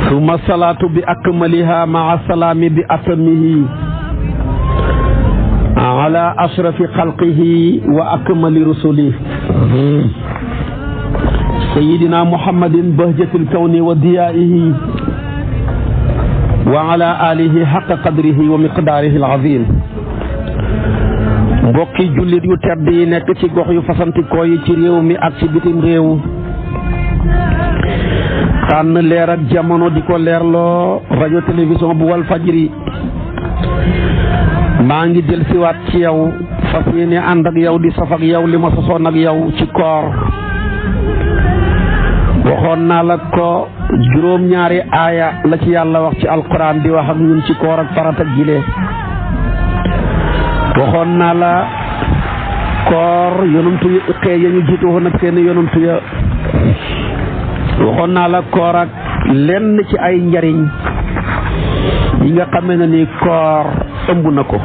summa salaatu bi akmaliha maa salaami bi atamihi ala ashrafi xalqihi wa akmali rusulihi sayyidina muhammadin bahjatil kawni wa diyaihi wa ala alihi xaqa qadrihi wa miqdaarihi al-azim. mbokki jullit yu tedd yi nekk ci gox yu fasantikoo yi ci réew mi ak ci bitim réew, tànn leer ak jamono di ko leerloo rajo télévision bu wal fajri, maa ngi del siwaat ci yow fas yéene ànd ak yow di saf ak yow li ma sosoon ak yow ci koor. waxoon naa la ko juróom-ñaari aaya la ci yàlla wax ci alquran di wax ak ñun ci koor ak farata gile. waxoon naa la koor yonantu ya xëy ya ñu jiitu woon ak seen yonantu ya. waxoon naa la koor ak lenn ci ay njariñ yi nga xamee ne ni koor ëmb na ko.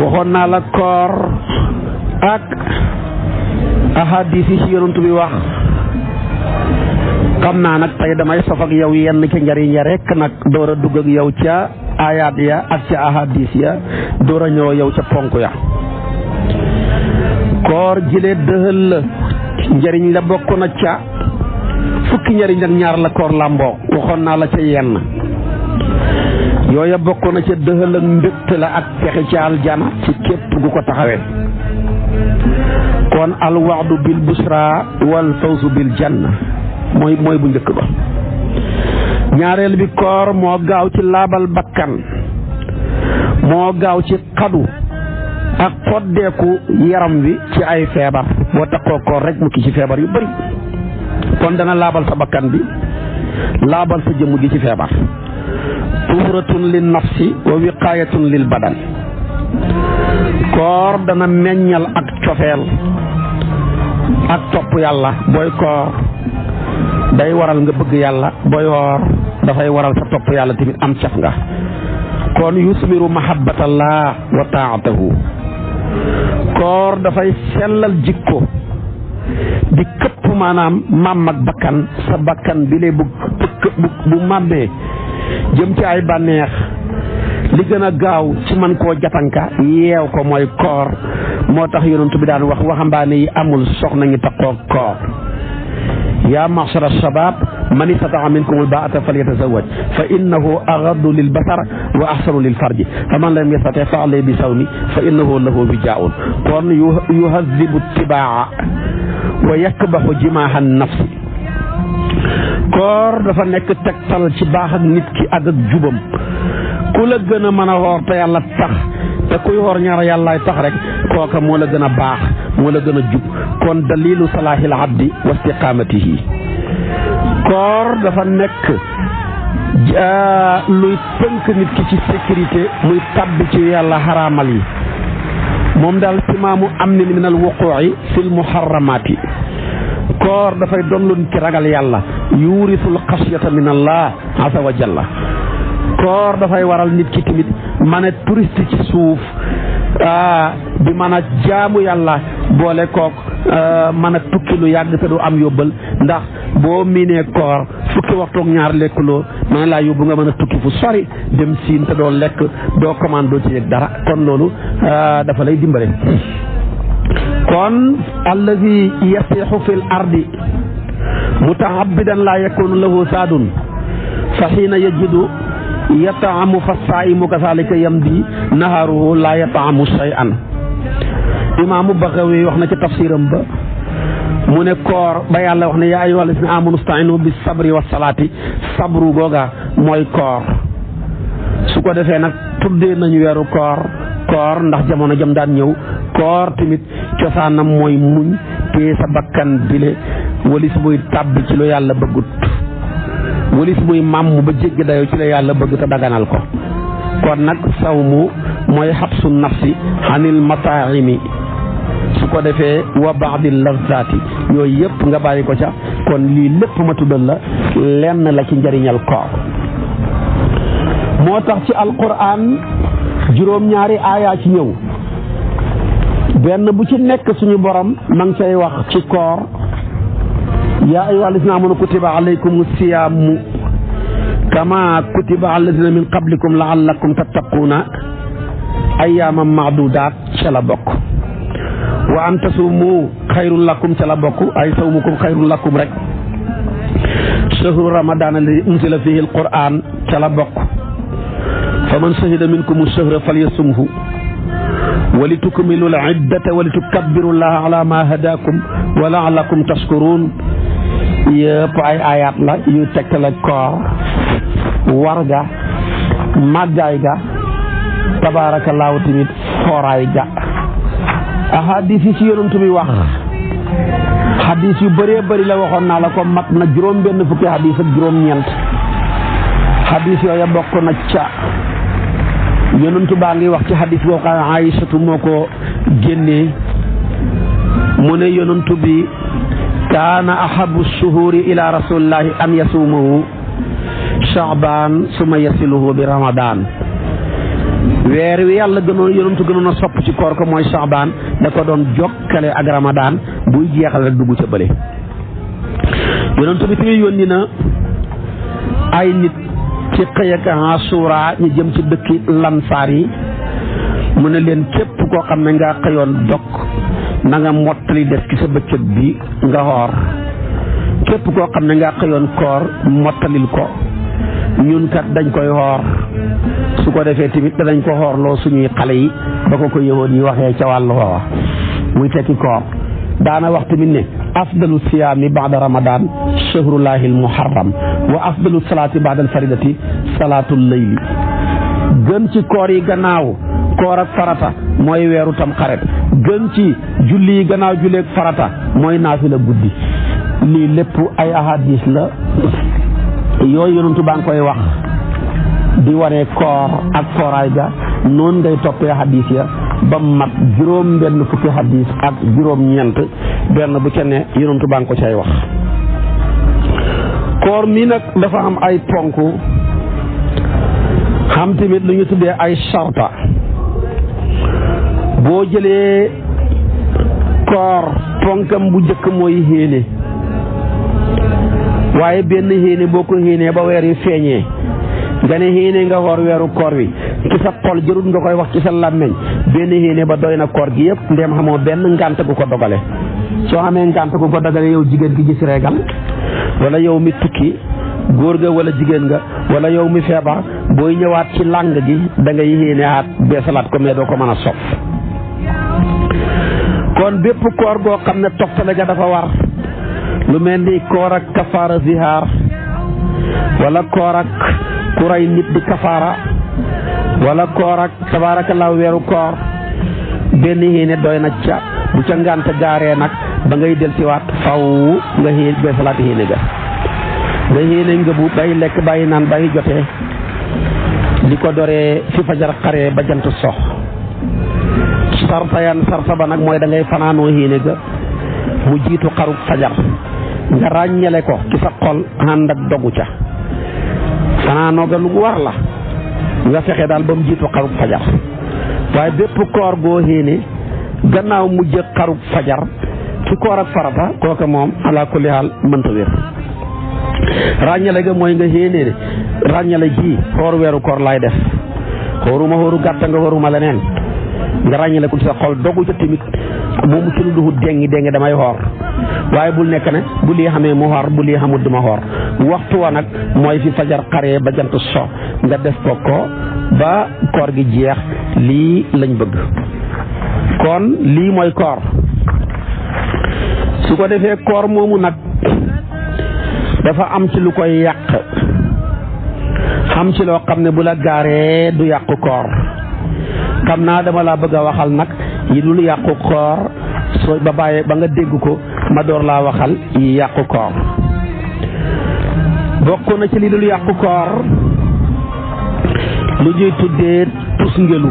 waxoon naa la koor ak ahadis yi ci yonantu bi wax. xam naa nag tey damay saf ak yow yenn ci njariñ ya rek nag door a dugg ak yow ca ayaat ya ak ca ahadis ya door a ñëw yow ca ponk ya. koor jile dëhël la njariñ la bokk na ca fukki njariñ ak ñaar la koor làmboo. waxoon naa la ca yenn yooya bokk na ca dëhël ak mbégte la ak pexe ca aljana ci képp gu ko taxawee. kon alwaadu bil busra wal fawzu bil janna mooy bu njëkk ba. ñaareel bi koor moo gaaw ci laabal bakkan, moo gaaw ci xadu ak xoddeeku yaram wi ci ay feebar. boo taxoo koor rek mu ki ci feebar yu bari. kon dana laabal sa bakkan bi, laabal sa jëmm gi ci feebar. tuhratun lin nafsi wa wiqaayatun lil badan. koor dana meññal ak cofeel ak topp yàlla. booy koor day waral nga bëgg yàlla, booy woor dafay waral sa topp yàlla tamit am caf nga. kon yusmiru mahabbatallah wa taatahu. koor dafay sellal jikko di këpp maanaam màmm ak bakkan. sa bakkan bi lay bu màmmee jëm ci ay bànneex, li gën a gaaw ci man koo jatanka yeew ko mooy koor. moo tax yonent bi daan wax waxambaane yi amul soxna ngi taxoo koor. yaa ma'shara shabaab man istata'a minkumul baa'ata falyatazawwaj fa innahu aghaddu lil basar wa ahsanu lil farji fa man lam yastati' fa alayhi bi sawmi fa innahu lahu wijaa'un. kon yuhazzibu tibaa'a wa yakbahu jimaaha nafsi. koor dafa nekk tegtal ci baax ak nit ki ak jubam. ku la gën a mën a woor te yàlla tax, te kuy woor ñaar yàllaay tax rek, kooka moo la gën a baax, moo la gën a jub. kon dalilu salaahil abdi wa istiqaamatihi. koor dafa nekk luy tënk nit ki ci sécurité, muy tàbbi ci yàlla xaraamal yi. moom daal simaamu amnin min al wuquu'i fil muharramaati. koor dafay doon lu nit ki ragal yàlla, yuurisul xashyata min allah azza wa jalla. koor dafay waral nit ki tamit mën a touriste ci suuf bi mën a jaamu yàlla, boole kook mën a tukki lu yàgg te du am yóbbal. ndax boo miinee koor fukki waxtu ak ñaar lekkuloo mën laa yóbbu nga mën a tukki fu sori dem siin te doo lekk, doo commande, doo ci yëg dara. kon loolu dafa lay dimbale. kon allazi yasixu fil ardi mutaabidan laa yakunu lahu saadun fa xiina yajidu yataamu fa saa'imu kazaalika yamdi nahaaruhu laa yataamu shay'an. imaamu Baxawi wax na ci tafsiram ba mu ne koor ba yàlla wax ne yaa ayyuhal lazina aamanu sta'iinu bis sabri was salaati. sabru googa mooy koor. su ko defee nag tuddee nañu weeru koor ndax jamono jëm daan ñëw. koor tamit cosaanam mooy muñ te sa bakkan bile walis muy tàbbi ci lu yàlla bëggut, walis muy màmm ba jéggi dayoo ci la yàlla bëgg te daganal ko. kon nag sawmu mooy xabsu nafsi anil mataa'imi. su ko defee wa ba'dil lazzaati, yooyu yëpp nga bàyyi ko ca. kon lii lépp ma tuddal la lenn la ci njariñal koor. moo tax ci alquran juróom-ñaari aayaa ci ñëw, benn bu ci nekk suñu borom ma ngi cay wax ci koor yaa ayyuhal lazina aamanu kutiba alaykumus siyaamu kama kutiba alal lazina min qablikum la'allakum tattaquuna ayyaaman ma'duudaat ca la bokk. wa an tasuumu xayrun lakum ca la bokk ay sawmukum xayrun lakum rek. shahru ramadaan alladi unzila fiihi alqur'aan ca la bokk. fa man shahida minkumu shahra falyasumhu wa litukmilu al-iddata wa litukabbiru llaaha alaa maa hadaakum wa la'allakum tashkuruun. yëpp ay ayaat la yu tegtale koor war ga màggaay ga tabaarakallaahu tamit fooraay ga. ahadis yi ci yonent bi wax hadis yu bëree bëri la waxoon naa la ko mat na juróom benn fukki hadis ak juróom-ñeent. hadis yooya bokk na ca yonent baa ngi wax ci hadis boo xam ne Aysatu moo ko génnee mu ne yonent bi kaana ahabu shuhuri ila rasulillahi an yasuumahu Sha'baan summa yasiluhu bi Ramadan. weer wi yàlla yonentu gënoon a sopp ci koor ko mooy Sha'baan da ko doon jokkale ak Ramadan buy jeexal rek dugg ca bële. yonentu bi tamit yónni na ay nit ci xëy ak Ashura ñu jëm ci dëkki Lansaar yi mu ne leen képp koo xam ne nga xëyoon dog na nga mottali des ci sa bëccëg bi nga xoor képp koo xam ne nga xëyoon koor mottalil ko ñun kat dañ koy xoor su ko defee tamit danañ ko xoorloo suñuy xale yi ba ko yëwoon yi waxee ca wàllu woowa muy tekki koor. daana wax tamit ne afdalu siyaami baada ramadan shahrullahil muharram wa afdalu salaati baada al faridati salaatul layli. gën ci koor yi gannaaw koor ak farata mooy weeru tam xaret. gën ci julli yi gannaaw julleeg farata mooy naafila guddi. lii lépp ay ahadis la yooyu yonentu baa ngi koy wax di wane koor ak fooraay ga noonu ngay toppee hadis ya ba mat juróom benn fukki hadis ak juróom-ñeent benn bu ca ne yonentu baa ngi ko cay wax. koor mi nag dafa am ay ponk xam tamit lu ñu tuddee ay sharta. boo jëlee koor ponkam bu njëkk mooy héene waaye benn héene boo ko héenee ba weer yu feeñee nga ne héene nga woor weeru koor wi ci sa xol jërut nga koy wax ci sa làmmeñ benn héene ba doy na koor gi yëpp ndem xamoo benn ngànt gu ko dogale. soo xamee ngànt gu ko dogale yow jigéen gi gis reegal wala yow mi tukki góor ga wala jigéen nga wala yow mi feebar booy ñëwaat ci làng gi da ngay héene aat beesalaat ko mais doo ko mën a sof. kon bépp koor goo xam ne toftale ga dafa war lu mel ni koor ak kafaara zihaar wala koor ak kuray nit di kafaara wala koor ak tabaarakallaahu weeru koor benn héene doy na ca bu ca ngànt gaaree nag ba ngay del siwaat faw nga héene beesalaat héene ga nga héene nga bu bay lekk bàyyi naan bàyyi jotee di ko doree fi fajar xaree ba jant sox. sarta ba nag mooy da ngay fanaanoo héene ga mu jiitu xarub fajar nga ràññale ko ci sa xol ànd ak dogu ca fanaanoo ga lu mu war la nga fexe daal ba mu jiitu xarub fajar. waaye bépp koor goo héene gannaaw mujj xarub fajar ci koor ak farata kooke moom ala kulli haal mënta wér. ràññale ga mooy nga héene ne ràññale ji xoor weeru koor laay def xooruma xooru gàtta nga xooruma leneen nga ràññale ko ci sa xol dogu ca tamit moomu ci lu duhut dengi damay xoor waaye bul nekk ne bu lii xamee mu xoor bu lii xamut duma xoor. waxtu wa nag mooy fi fajar xaree ba jant so nga def ko ba koor gi jeex lii lañ bëgg. kon lii mooy koor. su ko defee koor moomu nag dafa am ci lu koy yàq xam ci loo xam ne bu la gaaree du yàqu koor. xam naa dama laa bëgg a waxal nag yi dul yàqu koor soo ba bàyyee ba nga dégg ko ma door laa waxal yi yàqu koor. bokk na ci li dul yàqu koor lu ñuy tuddee tusngelu.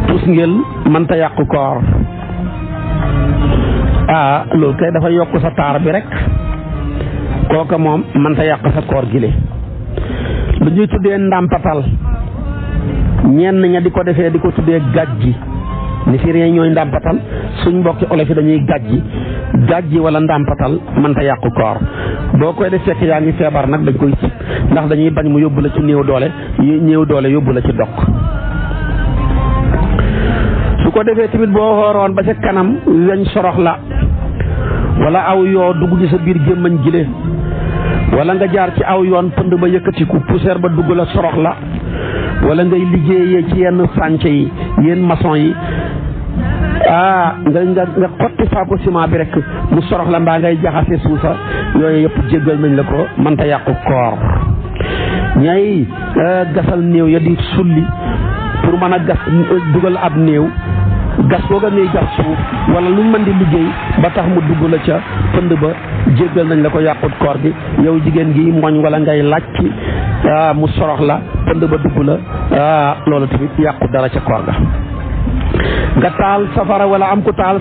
tusngel mënta yàqu koor. loolu kay dafa yokk sa taar bi rek kooka moom mënta yàq sa koor gile. lu ñuy tuddee ndàmpatal ñenn ña di ko defee di ko tuddee gàjji nigérien ñooy ndàmpatal suñ mbokki olof yi dañuy gàjji wala ndàmpatal mënta yàqu koor boo koy def fekk yaa ngi feebar nag dañ koy sib ndax dañuy bañ mu yóbbu la ci néew doole yóbbu la ci dog su ko defee tamit boo xooroon ba ca kanam weñ sorox la wala aw yoo dugg ci sa biir gémmañ gile wala nga jaar ci aw yoon pënd ba yëkkatiku poussière ba dugg la sorox la wala ngay liggéeyee ci yenn sànce yi yéen maçon yi nga xotti saaku ciment bi rek mu sorox la mbaa ngay jaxase suusa yooyu yëpp jéggal nañ la ko mënta yàqu koor ñay gasal néew ya di sulli pour mën a gas dugal ab néew gas booga néew gas suuf wala lu mën di liggéey ba tax mu dugg la ca pënd ba jéggal nañ la ko yàqut koor gi yow jigéen gi moñ wala ngay làcc mu sorox la pënd ba dugg la loolu tamit yàqut dara ca koor ga nga taal safara wala am ku taal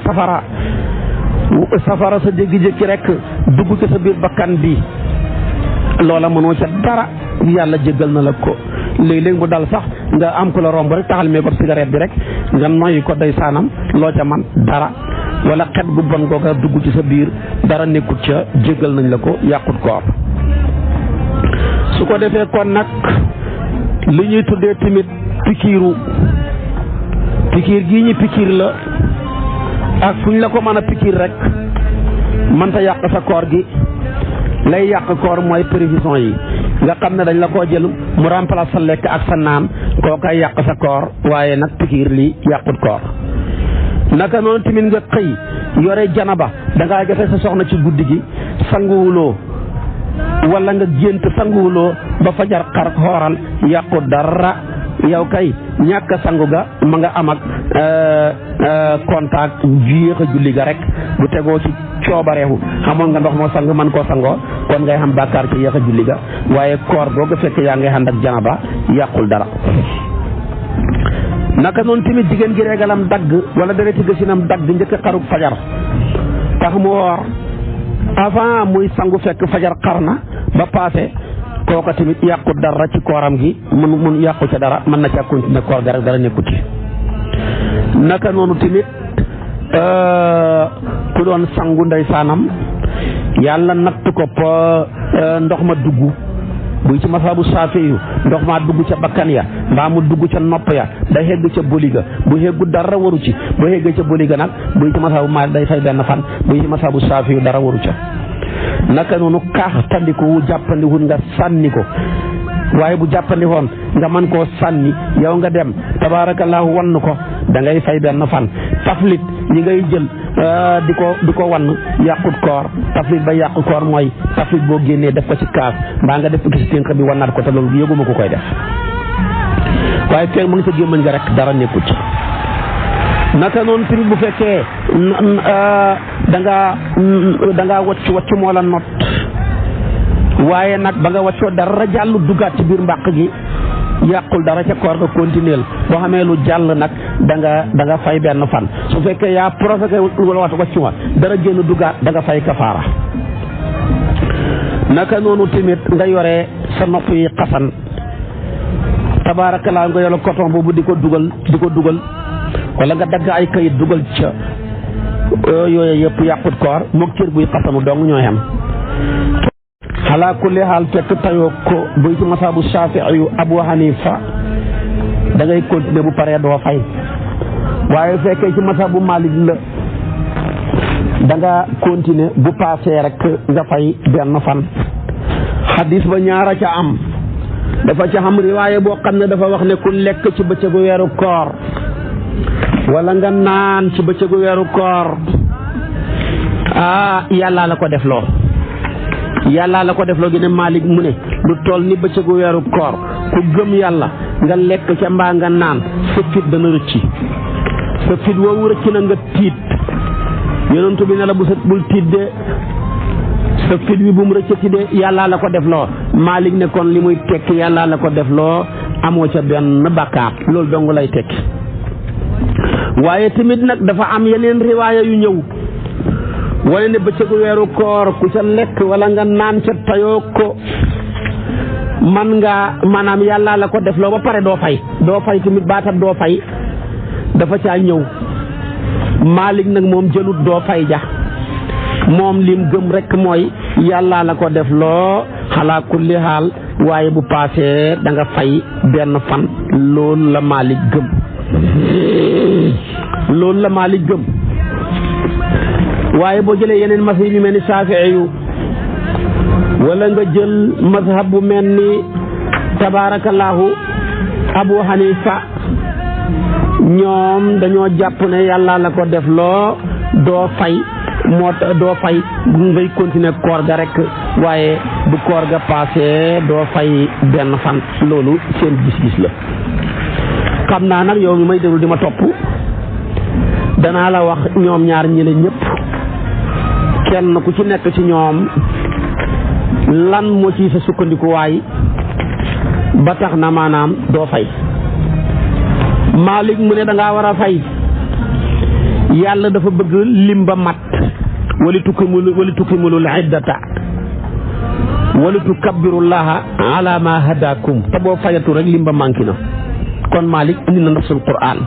safara sa jékki-jékki rek dugg ci sa biir bakkan bi loola mënoo ca dara yàlla jéggal na la ko léeg-léeg mu dal sax nga am ku la romb rek taxal mee ko cigarette bi rek nga noyyi ko day saanam loo ca man dara wala xet gu bon googa dugg ci sa biir dara nekkut ca jéggal nañ la ko yàqut koor su ko defee kon nag li ñuy tuddee tamit pikiir gii ñu pikiir la ak fu ñu la ko mën a pikiir rek mënta yàq sa koor gi lay yàq koor mooy prévision yi nga xam ne dañ la koo jël mu remplace sa lekk ak sa naan koo koy yàq sa koor waaye nag pikiir li yàqut koor naka noonu tamit nga xëy yore janaba dangaa jote sa soxna ci guddi gi sanguwuloo wala nga gént sanguwuloo ba fajar xar xooral yàqu dara yow kay ñàkk sangu ga ma nga am ak contact yéex a julli ga rek bu tegoo ci coobareewu xamoon nga ndox moo sang man koo sangoo kon ngay xam bàkkaar ci yéex a julli ga waaye koor boo ko fekk yaa ngay ànd ak janaba yàqul dara naka noonu tamit jigéen gi reegalam dagg wala dereti gësinam dagg njëkk xaruk fajar tax mu woor avant muy sangu fekk fajar xar na ba passé kooka tamit yàqu dara ci kooram gi mun yàqu ca dara mën na ca continuer koor ga rek dara nekku ci naka noonu tamit ku doon sangu ndeysaanam yàlla natt ko ndox ma dugg buy ci masaabu saafi yu ndox maa dugg ca bakkan ya mbaa mu dugg ca nopp ya day xegg ca boliga bu xeggu dara waru ci bu xeggee ca boliga nag buy ci masaabu maal day fay benn fan buy ci masaabu saafi yu dara waru ca naka noonu kaax tandiku wu jàppandiwul nga sànni ko waaye bu jàppandikoon nga mën koo sànni yow nga dem tabaarakallaahu wann ko da ngay fay benn fan taflit yi ngay jël di ko wann yàqut koor taflit ba yàqu koor mooy taflit boo génnee def ko ci kaas mbaa nga def ko ci tënk bi wannaat ko te loolu yëguma ko koy def waaye feeg mu ngi sa gémmañ nga rek dara nekkut naka noonu tamit bu fekkee da ngaa waccu moo la not waaye nag ba nga waccoo dara jàll duggaat ci biir mbàq gi yàqul dara ca koor ga continuer boo xamee lu jàll nag da nga fay benn fan su fekkee yaa profité waccu ma dara génn duggaat da nga fay kafaara naka noonu tamit nga yore sa nopp yi xasan tabaarakallaa nga yore coton boobu di ko dugal wala nga dagg ay kayit dugal ca yooyu yëpp yàqut koor moog cër buy xasanu dong ñooy am xalaa kulli xaal fekk tayoo ko buy ci masaabu Shaafi'i yu Abu Hanifa da ngay continuer bu paree doo fay waaye fekkee ci masaabu Maalik la da nga continuer bu paasee rek nga fay benn fan xadis ba ñaara ca am dafa ca xam riwaaye boo xam ne dafa wax ne ku lekk ci bëccëgu weeru koor wala nga naan ci bëccëgu weeru koor yàllaa la ko def loo gi ne Malik mu ne lu toll ni bëccëgu weeru koor ku gëm yàlla nga lekk ca mbaa nga naan sa fit dana rëcci sa fit woowu rëcc na nga tiit yonentu bi ne la bul tiit de sa fit bi bu mu rëccati de yàllaa la ko def loo Malik ne kon li muy tekki yàllaa la ko def loo amoo ca benn bàkkaar loolu dong lay tekki waaye tamit nag dafa am yeneen riwaaya yu ñëw wane ne bëccëgu weeru koor ku ca lekk wala nga naan ca tayoo ko man nga maanaam yàlla la ko def loo ba pare doo fay tamit baatam doo fay dafa caa ñëw Malik nag moom jëlut doo fay ja moom lim gëm rek mooy yàlla la ko def loo xalaa kulli xaal waaye bu paasee da nga fay benn fan loolu la Malik gëm waaye boo jëlee yeneen mazhab yu mel ni Shaafi'i yu wala nga jël mazhab bu mel ni tabaarakallaahu Abu Hanifa ñoom dañoo jàpp ne yàlla la ko def loo doo fay ngay continuer koor ga rek waaye bu koor ga paasee doo fay benn fan loolu seen gis-gis la. xam naa nag yow mi may déglu di ma topp danaa la wax ñoom ñaar ñi la ñëpp kenn ku ci nekk ci ñoom lan moo ci sa sukkandikuwaay ba tax na maanaam doo fay. Malik mu ne da ngaa war a fay yàlla dafa bëgg lim ba mat wali tukkimulul iddata wali tukabbirullaha ala ma hadakum te boo fayatu rek lim ba manqué na kon Malik indi na nasul Qur'an.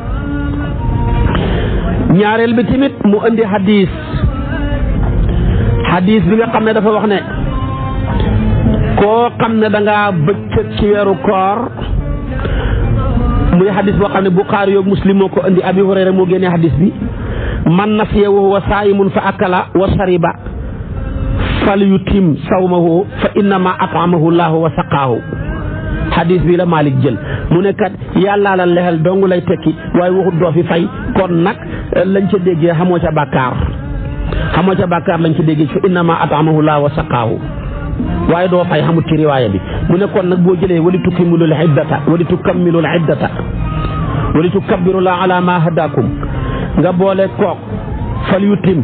ñaareel bi tamit mu indi hadis bi nga xam ne dafa wax ne koo xam ne da ngaa bëccëg ci weeru koor muy hadis boo xam ne Buxaari yoog Muslim moo ko indi. Abi Hurayra moo génnee hadis bi man nasiya wa huwa saa'imun fa akala wa shariba falyutim sawmahu fa innama at'amahu Allahu wa saqaahu. hadis bi la Malik jël mu ne kat yàllaa la lexel dong lay tekki waaye waxut doo fi fay kon nag lañ ca déggee xamoo ca bàkkaar lañ ca déggee fa innama at'amahu Allahu wa saqaahu waaye doo fay xamut ci riwaaya bi mu ne kon nag boo jëlee wali tukammilul iddata wali tukabbirullaha ala ma hadakum nga boole kook fal yutim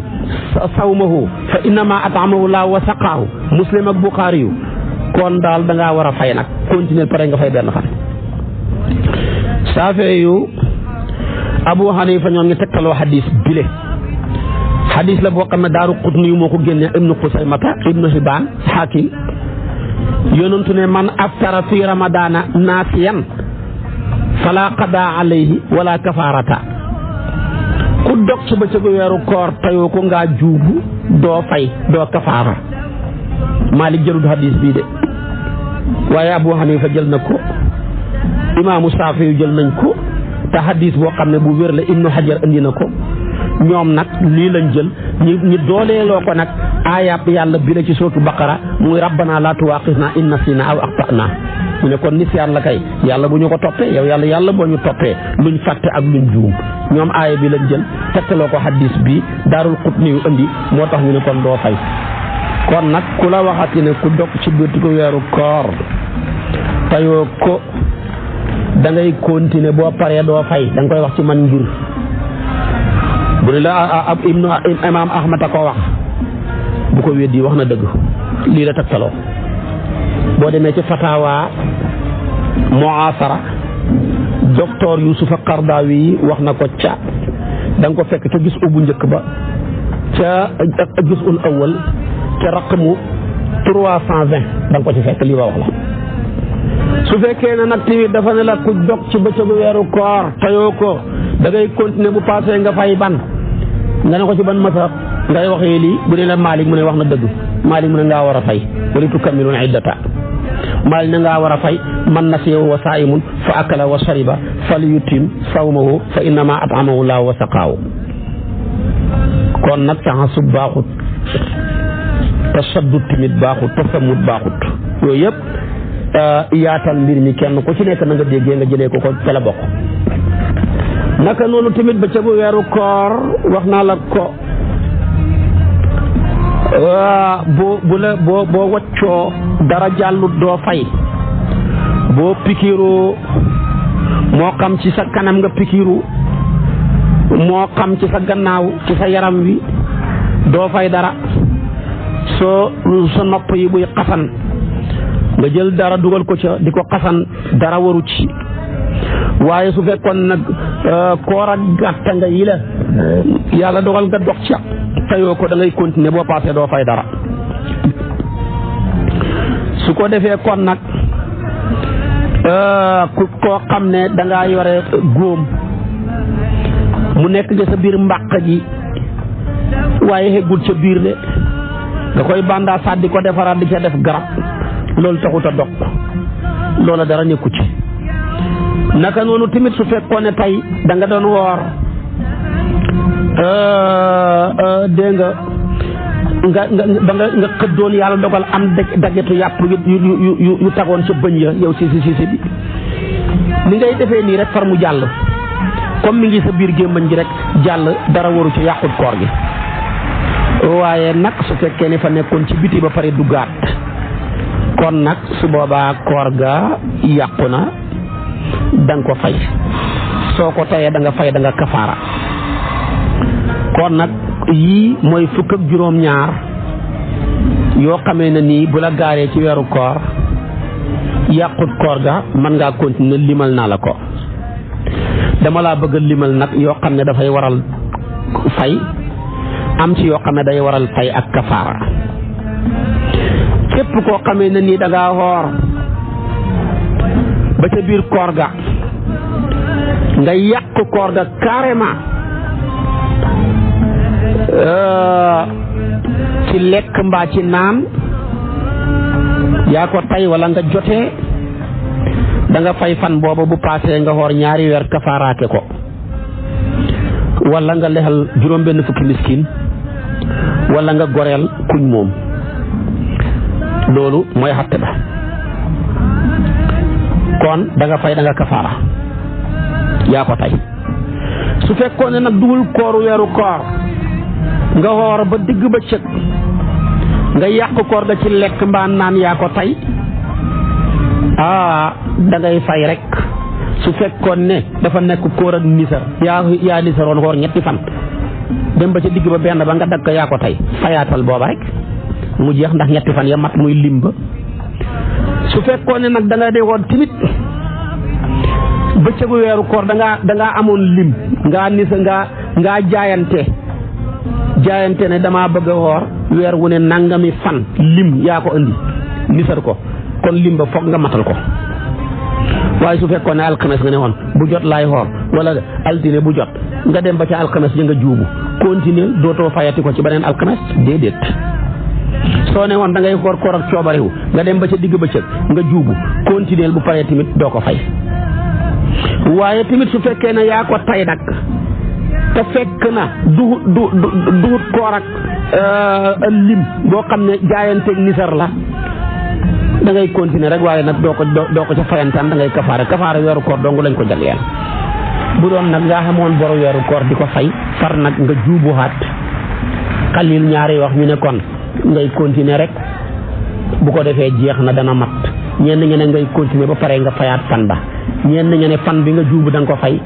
sawmahu fa innama at'amahu Allahu wa saqaahu Muslim ak Bukhari yu kon daal da ngaa war a fay nag continuer pare nga fay benn fan. Shaafi'i yu Abu Hanifa ñoom ngi tegtaloo hadis bile hadis la boo xam ne Daaraqutni yu moo ko génne Ibnu Xusaymata Ibnu Hibaan Hakim yonentu ne man aftara fi ramadana naasiyan fala qadaa alayhi wala kafaarata ku dog ci bëccëgu weeru koor tayoo ko ngaa juubu doo fay doo kafaara. Malik jëlul hadis bii de waaye Abu Hanifa jël na ko imaamu Saafi yu jël nañ ko te hadis boo xam ne bu wér la Ibnu Hajar andi na ko. ñoom nag lii lañ jël ñi dooleeloo ko nag aayaab yàlla bi la ci sootu Baqara muy rabbana laa tuwaaxisnaa in nasiinaa aw axta'naa ñu ne kon nisyaan la kay yàlla bu ñu ko toppee yow yàlla boo ñu toppee luñ fàtte ak luñ juum ñoom aaya bi lañ jël tegtaloo ko hadis bi Daaraqutni yu indi moo tax ñu ne kon doo fay. kon nag ku la waxati ne ku dog ci biir ko weeru koor tayoo ko da ngay continuer boo paree doo fay da nga koy wax ci man ngir bu ne la ab imaam Ahmad a ko wax bu ko weddi wax na dëgg lii la tegtaloo boo demee ci fatawa muasara docteur Yusufa Qardawi wax na ko ca da nga ko fekk ca gis bu njëkk ba ca gisul awwal ca raqmu 320 da nga ko ci fekk lii ba wax la. su fekkee ne nag tamit dafa ne la ku dog ci bëccëgu weeru koor tayoo ko da ngay continuer bu passé nga fay ban nga ne ko ci ban masab ngay waxee lii bu dee la Malik mu ne wax na dëgg Malik mu ne ngaa war a fay wali tukammilul iddata Malik ne ngaa war a fay man nasiya wa saa'imun fa akala wa shariba falyutim sawmahu fa innama at'amahu Allahu wa saqaahu. kon nag taxasub baaxut tasaddud tamit baaxut tasammut baaxut yooyu yëpp yaatal mbir mi kenn ku ci nekk na nga déggee nga jëlee ko ca la bokk. naka noonu tamit ba ca bu weeru koor wax naa la ko boo waccoo dara jàllut doo fay boo pikiru moo xam ci sa kanam nga pikiru moo xam ci sa gannaaw ci sa yaram wi doo fay dara soo sa nopp yi buy xasan nga jël dara dugal ko ca di ko xasan dara waru ci waaye su fekkoon nag koor ak gàtta nga yi la yàlla dogal nga dox ca tayoo ko da ngay continuer boo paasee doo fay dara su ko defee kon nag ku koo xam ne dangaa yore góom mu nekk nga sa biir mbàq ji waaye xeggul ca biir de nga koy bandaa saat di ko defaraat di ca def garab loolu taxut a dog loola dara nekku ci. naka noonu tamit su fekkoon ne tey da nga doon woor dégg nga xëddoon yàlla dogal am dagetu yàpp yu tagoon ca bëñ ya yow si bi ni ngay defee nii rek far mu jàll comme mi ngi sa biir gémmañ gi rek jàll dara waru ci yàqut koor gi. waaye nag su fekkee ne fa nekkoon ci biti ba pare duggaat kon nag su boobaa koor ga yàqu na da nga ko fay soo ko tayee da nga fay da nga kafaara. kon nag yii mooy fukk ak juróom-ñaar yoo xamee ne nii bu la gaaree ci weeru koor yàqut koor ga mën ngaa continuer limal naa la ko. dama laa bëgg a limal nag yoo xam ne dafay waral fay am ci yoo xam ne day waral fay ak kafaara. képp koo xamee ne nii da ngaa xoor ba ca biir koor ga nga yàq koor ga carrément ci lekk mbaa ci naan yaa ko tay wala nga jotee da nga fay fan booba bu paasee nga xoor ñaari weer kafaaraake ko wala nga lexal juróom-benn fukki miskin wala nga goreel kuñ moom. loolu mooy xatte ba. kon da nga fay da nga kafaara yaa ko tay. su fekkoon ne nag dugul kooru weeru koor nga xoor ba digg ba cëg nga yàq koor ga ci lekk mbaa naan yaa ko tay da ngay fay rek. su fekkoon ne dafa nekk koor ak nisar yaa nisaroon xoor ñetti fan dem ba ca digg ba benn ba nga dagg yaa ko tay fayaatal booba rek mu jeex ndax ñetti fan ya mat muy lim ba. su fekkoon ne nag da nga dee woon timit bëccëgu weeru koor da ngaa amoon lim ngaa nisa ngaa jaayante ne damaa bëgg a woor weer wu ne nangami fan lim yaa ko indi nisar ko kon lim ba foog nga matal ko. waaye su fekkoon ne alxames nga ne woon bu jot laay xoor wala altine bu jot nga dem ba ca alxames ja nga juubu continuer dootoo fayati ko ci beneen alxames déedéet. soo ne woon da ngay koor koor ak coobarewu nga dem ba ca digg ba cëg nga juubu continuer bu paree tamit doo ko fay. waaye tamit su fekkee ne yaa ko tay nag te fekk na duut koor ak lim boo xam ne jaayanteeg nisar la da ngay continuer rek waaye nag doo ko ca fayantaan da ngay kafaara weeru koor dong lañ ko jagleel. bu doon nag nga xamoon boru weeru koor di ko fay far nag nga juubuwaat xalil ñaari wax ñu ne kon ngay continuer rek bu ko defee jeex na dana mat. ñenn ñi ne ngay continuer ba pare nga fayaat fan ba ñenn ñi ne fan bi nga juubu da nga ko fay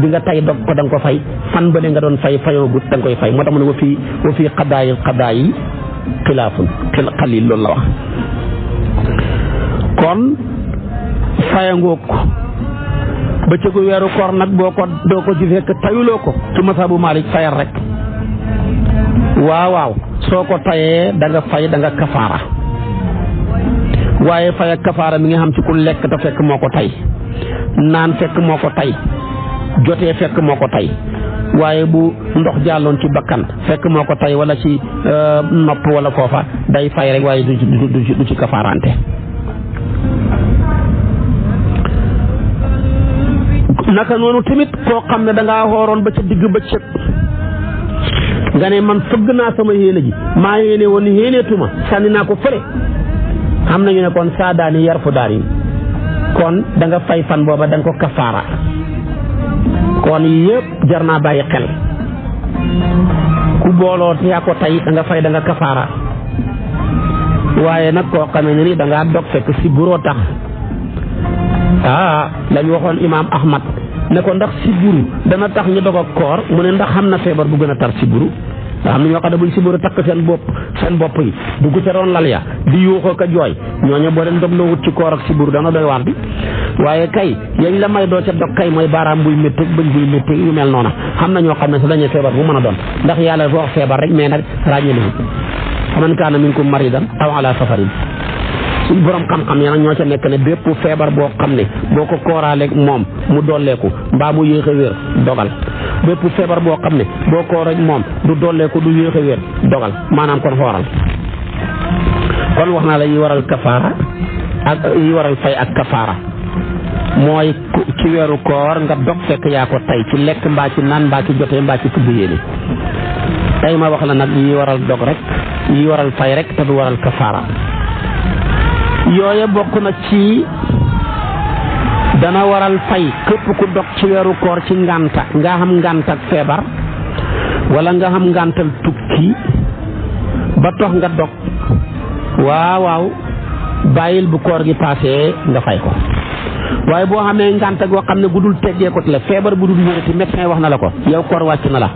bi nga tay dog ko da nga ko fay fan ba nga doon fay fayoo gut da nga koy fay moo tax mu ne wa fii xadaa yi xilaafun xalil loolu la wax. kon fayangoog ba cëgu weeru koor nag doo ko ci fekk tayuloo ko ci masabu Malik fayal rek. waaw soo ko tayee da nga fay da nga kafaara. waaye fay ak kafaara mi nga xam ci ku lekk te fekk moo ko tay naan fekk moo ko tay jotee fekk moo ko tay waaye bu ndox jàlloon ci bakkan fekk moo ko tay wala ci nopp wala foofa day fay rek waaye du ci kafaarante. naka noonu tamit koo xam ne da ngaa xooroon ba ca digg bëccëg nga ne man fëgg naa sama yéene ji maa yéene woon yéeneetuma sànni naa ko fële. xam nañu ne kon saadaani yar fu daar yi kon da nga fay fan booba da nga ko kafaara. kon yëpp jar naa bàyyi xel ku booloo yaa ko tay da nga fay da nga kafaara. waaye nag koo xamee ne ni da ngaa dog fekk si buroo tax lañ waxoon imaam Ahmad ne ko ndax si buru dana tax ñu dog ak koor mu ne ndax xam na feebar bu gën a tar si buru. xam ne ñoo xam ne buñ si bëri takk seen bopp yi dugg ca roon lal ya di yuuxoo ka jooy ñooñu boo leen dog loo wut ci koor ak si buru dana doy waar bi. waaye kay yañ la may doo ca dog kay mooy baaraam buy métti bëñ buy métti yu mel noona xam na ñoo xam ne sa dañuy feebar bu mën a doon ndax yàlla dafa wax feebar rek mais nag ràññee nañu faman kaana minkum maridan aw ala safarin. suñ borom xam-xam ya nag ñoo ca nekk ne bépp feebar boo xam ne boo ko kooraaleeg moom mu dolleeku mbaa mu yéex a wér dogal bépp feebar boo xam ne boo ko rek moom du dollee ko du yéex a wér dogal maanaam kon xooral kon wax naa la yi waral kafaara ak yi waral fay ak kafaara mooy ci weeru koor nga dog fekk yaa ko tey ci lekk mbaa ci naan mbaa ci jotee mbaa ci tudd yéene tey ma wax la nag yi waral dog rek yi waral fay rek te du waral kafaara yooye bokk na ci dana waral fay képp ku dog ci weeru koor ci ngànta nga xam ngànt ak feebar wala nga xam ngàntal tukki ba tax nga dog waaw bàyyil bu koor gi passé nga fay ko waaye boo xamee ngànta goo xam ne bu dul teggee ko la feebar bu dul wérati médecin wax na la ko yow koor wàcc na la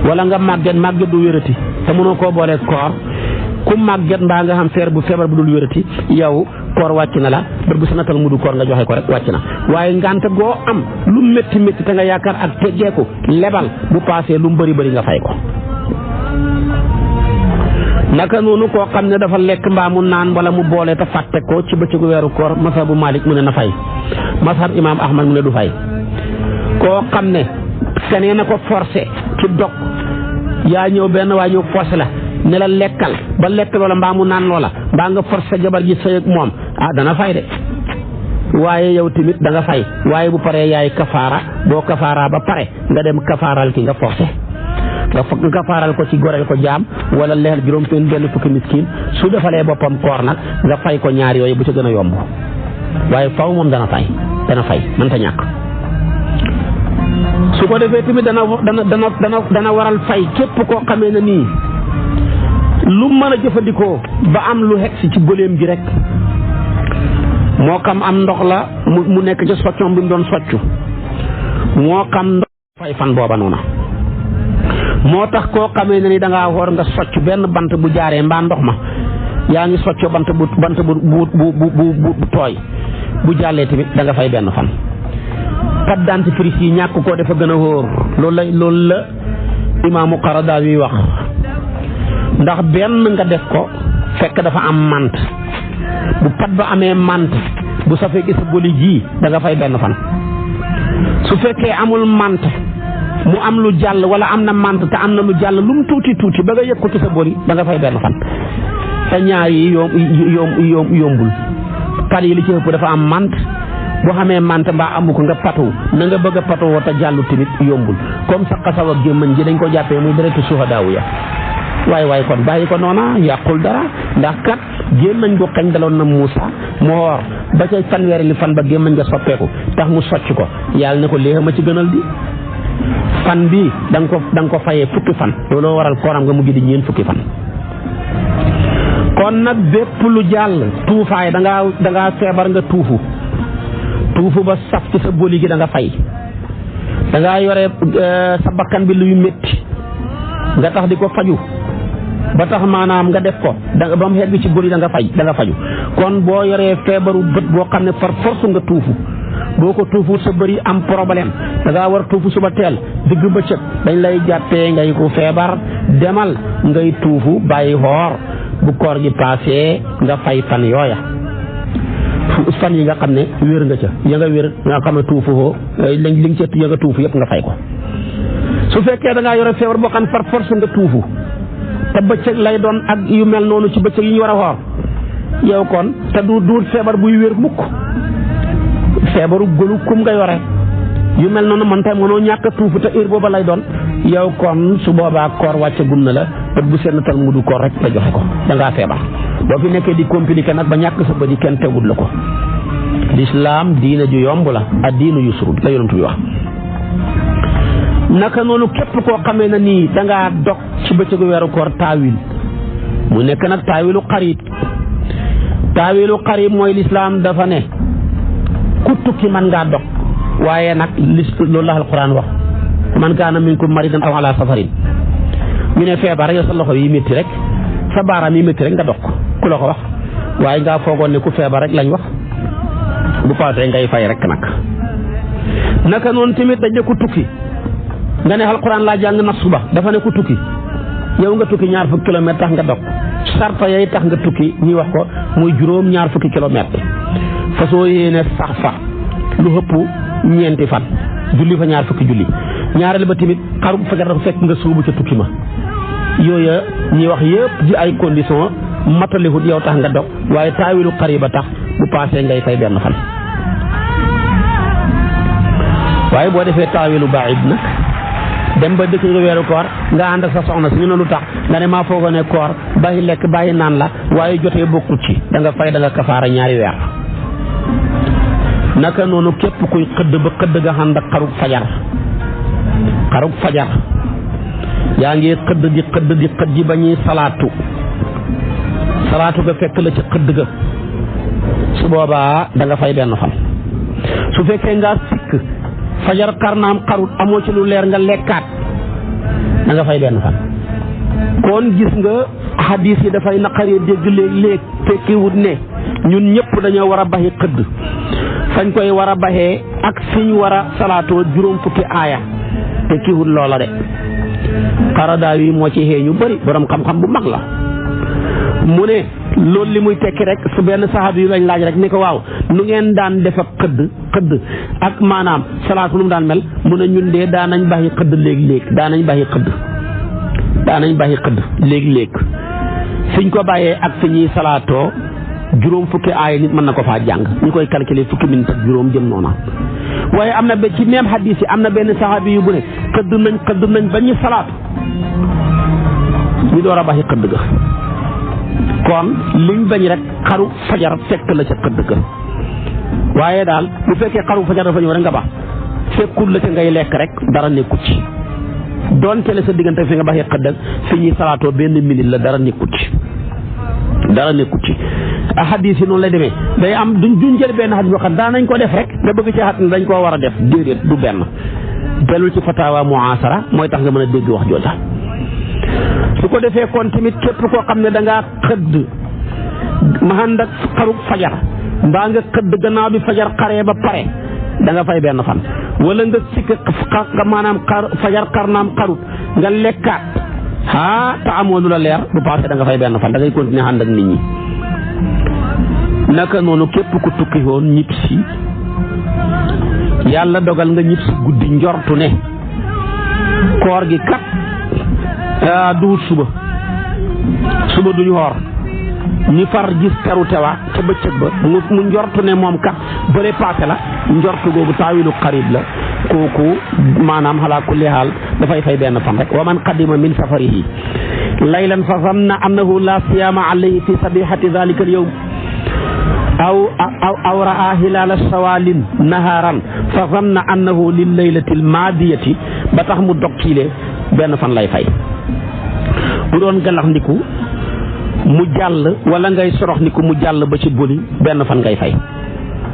wala nga màgget du wérati te mënoo koo boolee koor ku màgget mbaa nga xam feebar bu dul wérati yow koor wàcc na la bër bu sanatal mu du koor nga joxe ko rek wàcc na waaye ngànta goo am lu métti métti te nga yaakaar ak teggeeku lebal bu passé lu mu bëri nga fay ko naka noonu koo xam ne dafa lekk mbaa mu naan wala mu boole te fàtte ko ci bëccëgu weeru koor mazhabu Malik mu ne na fay mazhab Imaam Ahmad mu ne du fay koo xam ne keneen na ko forcé ci dog yaa ñëw benn waa ñëw forcé la ne la lekkal ba lekk loola mbaa mu naan loola mbaa nga forcé jabar ji sëy ak moom dana fay de waaye yow tamit da nga fay waaye bu paree yaay kafaara boo kafaara ba pare nga dem kafaaral ki nga forcé nga kafaaral ko ci goreel ko jaam wala leer juróom benn fukki miskin su defalee boppam koor nag nga fay ko ñaar yooyu bu ci gën a yomb waaye faw moom dana fay mën ta ñàkk su ko defee tamit dana waral fay képp koo xamee na nii lu mën a jëfandikoo ba am lu xegsi ci bëleem gi rek moo xam am ndox la mu nekk ca soccom bi mu doon soccu moo xam ndox fay fan booba noona moo tax koo xamee ne ni da ngaa xoor nga socc benn bant bu jaaree mbaa ndox ma yaa ngi soccoo bant bu tooy bu jàllee tamit da nga fay benn fan. carte dentifrice yi ñàkk koo dafa gën a wóor loolu la imaamu Qaradaawi wax ndax benn nga def ko fekk dafa am mant bu pat ba amee mant bu safee gis boli ji da nga fay benn fan su fekkee amul mant mu am lu jàll wala am na mant te am na lu jàll lu mu tuuti ba nga yëg ko ci sa boli da nga fay benn fan te ñaar yi yombul pat yi li ci ëpp dafa am mant boo xamee mant mbaa amu ko nga patu na nga bëgg a patoo te jàllu tamit yombul comme sa xasaw ak gémmañ ji dañ ko jàppee muy deretu suhadaawu ya waaye kon bàyyi ko noona yàqul dara ndax kat gémmañ gu xañ daloon na Muusa mu woor ba ca fanweeri li fan ba gémmañ nga soppeeku tax mu socc ko yàlla ne ko léegi ma ci gënal di fan bi da nga ko fayee fukki fan looloo waral kooram nga mujj di ñeen fukki fan kon nag bépp lu jàll tuufaay da ngaa feebar nga tuufu ba saf ci sa boli gi da nga fay da ngaa yore sa bakkan bi luy métti nga tax di ko faju ba tax maanaam nga def ko ba mu xegg ci boli da nga faju kon boo yoree feebaru bët boo xam ne par force nga tuufu boo ko tuufu sa bëri am problème da ngaa war tuufu suba teel digg bëccëg dañ lay jàppee ngay ko feebar demal ngay tuufu bàyyi xoor bu koor gi passé nga fay fan yooya fan yi nga xam ne wér nga ca ya nga wér nga xam ne tuufu ko li nga ca ya nga tuufu yëpp nga fay ko su fekkee da ngaa yore feebar boo xam ne par force nga tuufu te bëccëg lay doon ak yu mel noonu ci bëccëg yi ñu war a xoor yow kon te du feebar buy wér mukk feebaru gëlu kum nga yore yu mel noonu man tey mënoo ñàkk a tuufu te heure booba lay doon yow kon su boobaa koor wàcce gum na la bët bu seen tal mu du koor rek la joxe ko da ngaa feebar boo fi nekkee di compliqué nag ba ñàkk sa bët yi kenn tegul la ko lislaam diina ju yomb la ak diinu yusru la yonent bi wax naka noonu képp koo xamee na nii da ngaa dog ci bëccëgu weeru koor taawil mu nekk nag taawilu xarib mooy lislaam dafa ne ku tukki man ngaa dog waaye nag loolu la alquran wax man kaana minkum maridan aw ala safarin ñu ne feebar yow sa loxo yi métti rek sa baaraam yi métti rek nga dog ku la ko wax waaye ngaa foogoon ne ku feebar rek lañ wax bu paasee ngay fay rek naka noonu tamit dañ ne ku tukki nga ne alquran laa jàng nas suba dafa ne ku tukki yow nga tukki ñaar fukki kilomètre tax nga dog sarta yay tax nga tukki ñuy wax ko muy juróom ñaar fukki kilomètre fa soo yéene sax fa lu ëpp ñeenti fan julli fa ñaar fukki julli ñaareel ba tamit xarub fajar dafa fekk nga suubu ca tukki ma yooya ñi wax yëpp di ay condition matalihut yow tax nga dog waaye taawilu xariba tax bu paasee ngay fay benn fan waaye boo defee taawilu baid nag dem ba dëkk nga weeru koor nga ànd ak sa soxna si ñu ne lu tax nga ne maa foogoo ne koor bàyyi lekk bàyyi naan la waaye jotee bokkut ci da nga fay da nga kafaara ñaari weer naka noonu képp kuy xëdd ba xëdd nga ànd ak xarug fajar yaa ngi xëdd di xëdd ba ñuy salaatu ga fekk la ci xëdd ga su boobaa da nga fay benn fan su fekkee nga sikk fajar karnaam xarut amoo ci lu leer nga lekkaat da nga fay benn fan kon gis nga hadis yi dafay naqaree dégg léeg-léeg tekkiwut ne ñun ñëpp dañoo war a baxi xëdd fañ koy war a baxee ak fiñ war a salaatoo juróom fukki aaya tekkiwut loola de Qaradaawi yi moo ci xee ñu bëri borom xam-xam bu mag la mu ne loolu li muy tekki rek su benn saxaabi yu lañ laaj rek ni ko waaw nu ngeen daan def ak xëdd ak maanaam salaatu lu mu daan mel mu ne ñun de daanañ baxi xëdd léegi-léeg daanañ baxi xëdd léegi-léeg fiñ ko bàyyee ak fi ñuy salaatoo juróom fukki aaya nit mën na ko faa jàng ñu koy calculer fukki minute ak juróom jëm noona waaye am na ba ci même hadis yi am na benn saxaabi yu bu ne xëdd nañ ba ñu salaatu ñu door a baxi xëdd ga kon liñ bañ rek xaru fajar fekk la ca xëdd ga waaye daal bu fekkee xaru fajar dafa ñëw rek nga baax fekkul la ca ngay lekk rek dara nekkut ci doonte la sa diggante fi nga baxee xëdd ak fi ñuy salaatoo benn minute la dara nekkut ci hadis yi noonu lay demee day am duñ jël benn hadis boo xam daan nañ ko def rek nga bëgg ci xat ne dañ koo war a def déedéet du benn delul ci fatawa muasara mooy tax nga mën a dégg wax jooja su ko defee kon tamit képp koo xam ne da ngaa xëdd ma ànd ak xaru fajar mbaa nga xëdd gannaaw bi fajar xaree ba pare da nga fay benn fan wala nga sikk nga maanaam fajar xar naam xarut nga lekkaat te amoo lu la leer bu passé da nga fay benn fan da ngay continuer ànd ak nit ñi naka noonu képp ku tukki woon ñib si yàlla dogal nga ñib si guddi njortu ne koor gi kat duut suba duñu xoor ñi far gis teru tewa ca bëccëg ba mu njortu ne moom kat bëre passé la njortu googu taawilu xarib la kooku maanaam xalaa kulli haal dafay fay benn fan rek wa man qadima min safarihi laylan fa zanna annahu la siyaama alayhi fi sabihati dhalika al yawm aw raa hilaala sawalin naharan fa zanna annahu lil laylati al maadiyati ba tax mu dog ciile benn fan lay fay bu doon galax ndiku mu jàll wala ngay sorox ndiku mu jàll ba ci boli benn fan ngay fay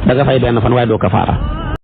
da nga fay benn fan waaye doo kafaara